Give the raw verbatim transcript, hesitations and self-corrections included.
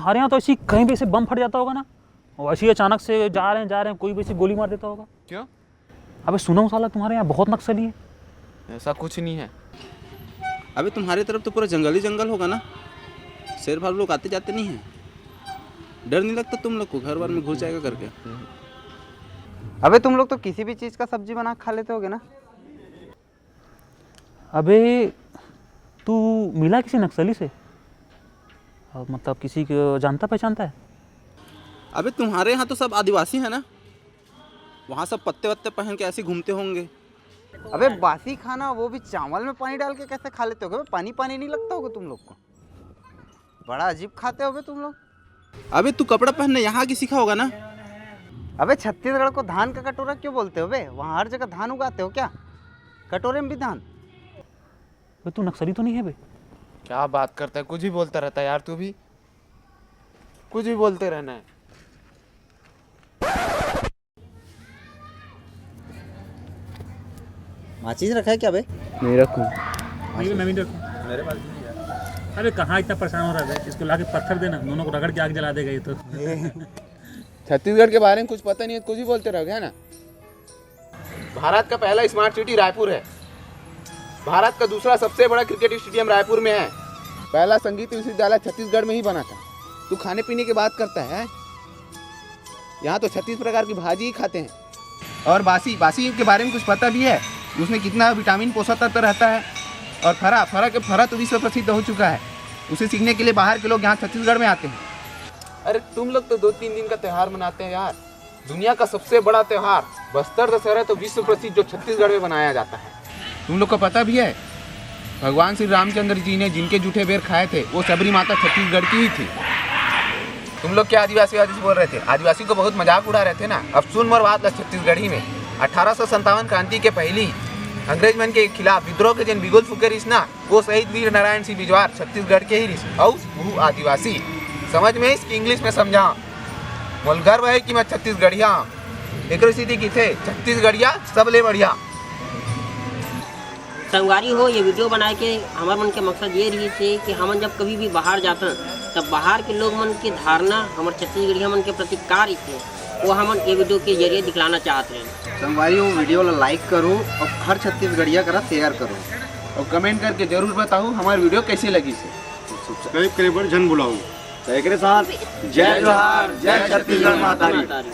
हमारे यहाँ तो ऐसी कहीं भी ऐसे बम फट जाता होगा ना, और ऐसे ही अचानक से जा रहे हैं, जा रहे हैं, कोई भी ऐसी गोली मार देता होगा। क्यों? अबे सुना हूँ साला तुम्हारे यहाँ बहुत नक्सली है। ऐसा कुछ नहीं है। अबे तुम्हारे तरफ तो पूरा जंगल ही जंगल होगा ना, शेर भालू लोग आते जाते नहीं है? डर नहीं लगता तुम लोग को घर बार में घुस जाएगा करके? अबे तुम लोग तो किसी भी चीज़ का सब्जी बना के खा लेते होगे ना। अबे तू मिला किसी नक्सली से? और मतलब किसी को जानता पहचानता है? अबे तुम्हारे यहाँ तो सब आदिवासी है ना, वहाँ सब पत्ते वत्ते पहन के ऐसे घूमते होंगे। अबे बासी खाना, वो भी चावल में पानी डाल के कैसे खा लेते होगे? पानी पानी नहीं लगता होगा तुम लोग को? बड़ा अजीब खाते होगे तुम लोग। अबे तू कपड़ा पहनना यहाँ की सीखा होगा ना। अबे छत्तीसगढ़ को धान का कटोरा क्यों बोलते हो बे? वहाँ हर जगह धान उगाते हो क्या? कटोरे में भी धान। बे तू नक्सली तो नहीं है बे? क्या बात करता है, कुछ भी बोलता रहता है यार तू भी, कुछ भी बोलते रहना है। माचिस रखा है क्या बे? नहीं रखूँ। नहीं, मैं भी नहीं रखूँ। मेरे पास भी नहीं है। अरे कहाँ इतना परेशान हो रहा है बे? इसको लाके पत्थर देना, दोनों को रगड़ के आग जला देगा ये तो। छत्तीसगढ़ के बारे में कुछ पता नहीं है, कुछ भी बोलते रहोगे, है ना? भारत का पहला स्मार्ट सिटी रायपुर है। भारत का दूसरा सबसे बड़ा क्रिकेट स्टेडियम रायपुर में है। पहला संगीत विश्वविद्यालय छत्तीसगढ़ में ही बना था। तू खाने पीने की बात करता है, यहाँ तो छत्तीस प्रकार की भाजी ही खाते हैं। और बासी, बासी के बारे में कुछ पता भी है? उसमें कितना विटामिन, पोषक तत्व रहता है? और फरा, फरा के, फरा तो विश्व प्रसिद्ध हो चुका है। उसे सीखने के लिए बाहर के लोग यहाँ छत्तीसगढ़ में आते हैं। अरे तुम लोग तो दो तीन दिन का त्यौहार मनाते हैं यार। दुनिया का सबसे बड़ा त्यौहार बस्तर दशहरा तो विश्व प्रसिद्ध, जो छत्तीसगढ़ में मनाया जाता है। तुम लोग को पता भी है, भगवान श्री रामचंद्र जी ने जिनके जूठे बेर खाए थे, वो शबरी माता छत्तीसगढ़ की ही थी। तुम लोग क्या आदिवासी वादी से बोल रहे थे? आदिवासी को बहुत मजाक उड़ा रहे थे ना। अब सुन मोर बात ला छत्तीसगढ़ी में। अठारह सौ संतावन क्रांति के पहली अंग्रेज मन के खिलाफ विद्रोह के जिन बिगुल फूके रिस ना, वो शहीद वीर नारायण सिंह बिजवार छत्तीसगढ़ के ही रिस। अउ वो आदिवासी। समझ में इस कि इंग्लिश में समझा? मोल गर्व है कि मैं छत्तीसगढ़िया हूँ। एकरो सेती किथे छत्तीसगढ़िया सबले बढ़िया। संगवारी हो, ये वीडियो बनाए के हमर मन के मकसद ये रहिस हे कि हमन जब कभी भी बाहर जाथन, तब बाहर के लोग मन के धारणा हमर छत्तीसगढ़िया मन के प्रति का रहिथे, वो हमन ये वीडियो के जरिए दिखलाना चाहत हन। संगवारी हो, वीडियो ला लाइक करो और हर छत्तीसगढ़िया करा शेयर करो। और कमेंट करके जरूर बताओ हमारी वीडियो कैसी लगिस हे। सब्सक्राइब करे बर झन भुलाओ। तो एकरे साथ जय जोहार, जय छत्तीसगढ़ महतारी।